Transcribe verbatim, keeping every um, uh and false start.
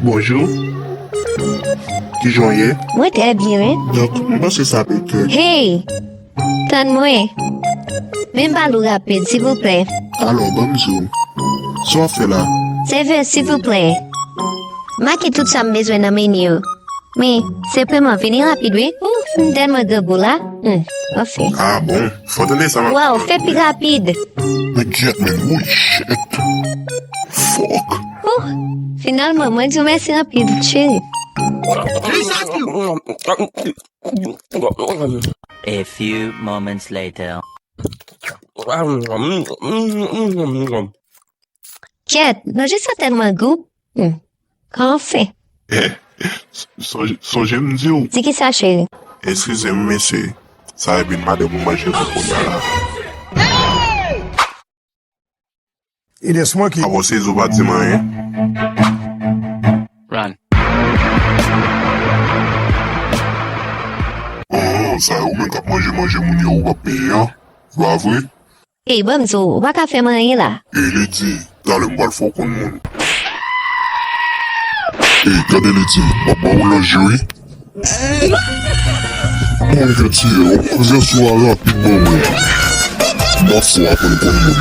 Bonjou. Kijan w ye? Mwen trè byen, wi. Donk, m panse sa petèt. Hey! Tann mwen. Men m pale w rapid, silvouplè. Alò, ban m di w. Sa w ap fè la? Sèvè, silvouplè. Make tout sa m bezwen nan meni yo. Men, senpleman, vini rapid, wi. Ou, m tèlman grangou la. Hmm, anfen. Ah bon? Fò tande sa m ap... Waw, fè pi rapid. Men gyèt, men, wi, shit. Fuck. Ou, finalman, mwen di w mèsi anpil, cheri. A few moments later. Kèt, manje sa tèlman gou. Hmm. Anfen. Eh, sonje, sonje m di w. Di ki sa, cheri? Eskize m, mesye. Sa epi madanm ou manje pou kounye a la. It is monkey. Avan sezi w pa di m anyen. Run. Oh, sa yo menm k ap manje manje moun yo ou p ap peye an. Pa vre? Ey, ban m di w, ou pa ka fè m anyen la. Ey, Lady, talè m pral fè w konn moun. Ey, gade Lady, m ap ba w lanje wi. Moun ke tiye, w ap vye sou a rapid ban mwen. M ap fè w aprann konn moun.